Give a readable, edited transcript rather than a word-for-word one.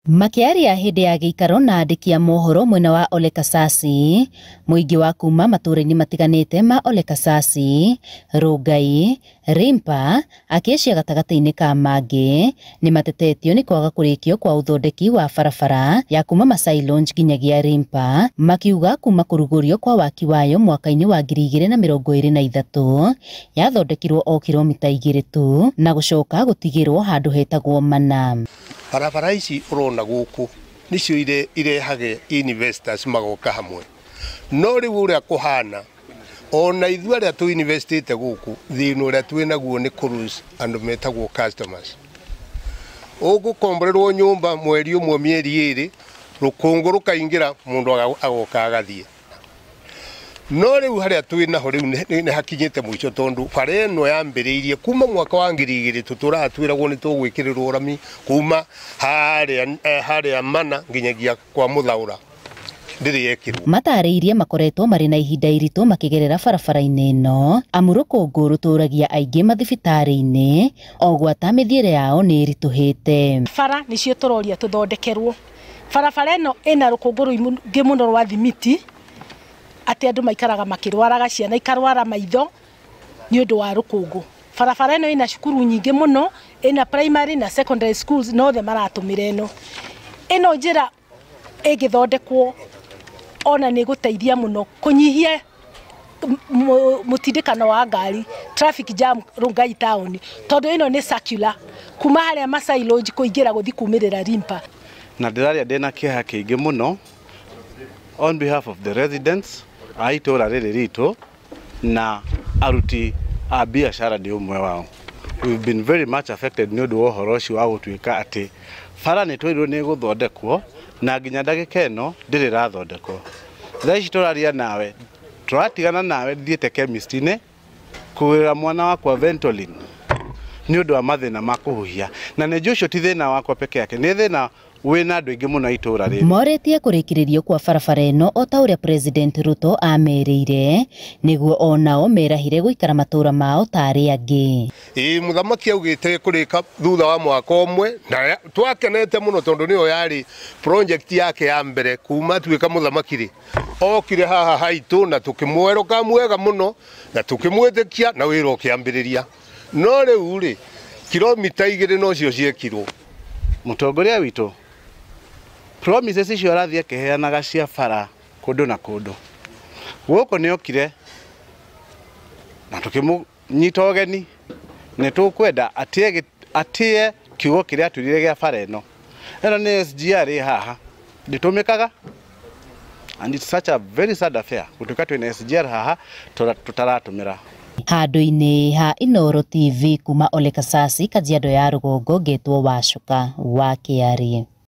Makĩaria hĩndĩ ya gĩikaro na andĩki a mohoro mwena wa Ole Kasasi, mũingĩ wa kuma matũũra-inĩ matiganĩte ma Ole Kasasi, Rongai, Rimpa, Acacia gatagatĩ-inĩ ka mangĩ nĩ matetetio nĩ kwaga kũrĩkio kwa ũthondeki wa barabara ya kuma Masai Lounge nginyagia Rimpa, makiuga kuma kũrugũrio kwa waki wayo mwaka-inĩ wa 2023 yathondekirwo o kilomita 2 tu na gũcoka gũtigĩrwo handũ hetagwo Mana. Barabara ici ũrona gũkũ nicio irehage investors magoka hamwe, no rĩu ũrĩa kũhana ona ithuĩ arĩa tũ investĩte gũkũ thĩna ũrĩa twĩ naguo nĩ kũ andũ metagwo customers. Ũgũkomborerwo nyũmba mweri ũmwe mĩeri 2 rũkũngũ rũkaingĩra mũndũ agoka agathiĩ. No rĩu harĩa twĩ naho rĩu nĩ hakinyĩte mũico tondũ bara ĩno yambĩrĩirie kuma mwaka wa 2000 tũtũraga twĩragwo nĩ tũgwĩkĩrĩrwo rami kuma harĩa Mana nginyagia kwa Mũthaũra ndĩrĩ yekĩrwo. Matarĩirie makoretwo marĩ na ihinda iritũ makĩgerera barabara-inĩ ĩno amu rũkũngũ rũtũragia aingĩ mathibitarĩ-inĩ o gwata mĩthiĩre yao nĩ ĩritũhĩte. Bara nĩcio tũroria tũthondekerwo. Barabara ĩno ĩna rũkũngũ rũingĩ mũno rwa thimiti atĩ andũ maikaraga makĩrwaraga, ciana ikarwara maitho nĩ ũndũ wa rũkũngũ. Barabara ĩno ĩna cukuru nyingĩ mũno, ĩna primary na secondary schools nothe maratũmĩra ĩno. Ĩno njĩra ĩngĩthondekwo ona nĩ gũteithia mũno kũnyihia mũtindĩkano wa ngari, traffic jam Rongai town, tondũ ĩno nĩ circular kuma harĩa Masai Lodge kũingĩra gũthiĩ kumĩrĩra Rimpa. Na ndĩraria ndĩna kĩeha kĩingĩ mũno on behalf of the residents a itũũra rĩrĩ ritũ na aruti a biacara ndĩ ũmwe wao. We've been very much affected nĩ ũndũ wa ũhoro ũcio wa gũtuĩka atĩ bara nĩ twĩrirwo nĩ ĩgũthondekwo na nginya ndagĩka ĩno ndĩrĩ ĩrathondekwo. Thaa ici tũraria nawe, tũratigana nawe thiĩte chemist-inĩ kũgũrĩra mwana wakwa Ventolin nĩ ũndũ wa mathĩna ma kũhuhia, na nĩ njũĩ ũcio ti thĩna wakwa peke yake, nĩ thĩna wĩna andũ aingĩ mũno itũũra rĩrĩ. Morĩtie kũrĩkĩrĩrio kwa barabara ĩno o ta ũrĩa President Ruto amerĩire nĩguo onao merahire gũikara matũũra mao ta arĩa angĩ. Ĩĩ mũthamaki augĩte kũrĩka thutha wa mwaka ũmwe na twakenete mũno tondũ nĩyo yarĩ project yake ya mbere kuma atuĩka mũthamaki rĩ. Okire haha haitũ na tũkĩmwerũka mwega mũno na tũkĩmwĩtĩkia na wĩra ũkĩambĩrĩria. No rĩu rĩ kilomita 2 nocio ciekirwo. Mũtongoria witũ promises icio arathiĩ akĩheanaga cia bara kũndũ na kũndũ. Gũkũ nĩ okire na tũkĩmũnyita ũgeni, nĩ tũkwenda atĩe kiugo kĩrĩa atwĩrire gĩa bara ĩno. Ĩno nĩ SGR ĩ haha ndĩtũmĩkaga, and it's such a very sad affair gũtuĩka twĩna SGR haha tũtaratũmĩra. Handũ-inĩ ha Inooro TV kuma Ole Kasasi, Kajiado ya rũgongo, ngetwo Wacuka wa Kĩarie.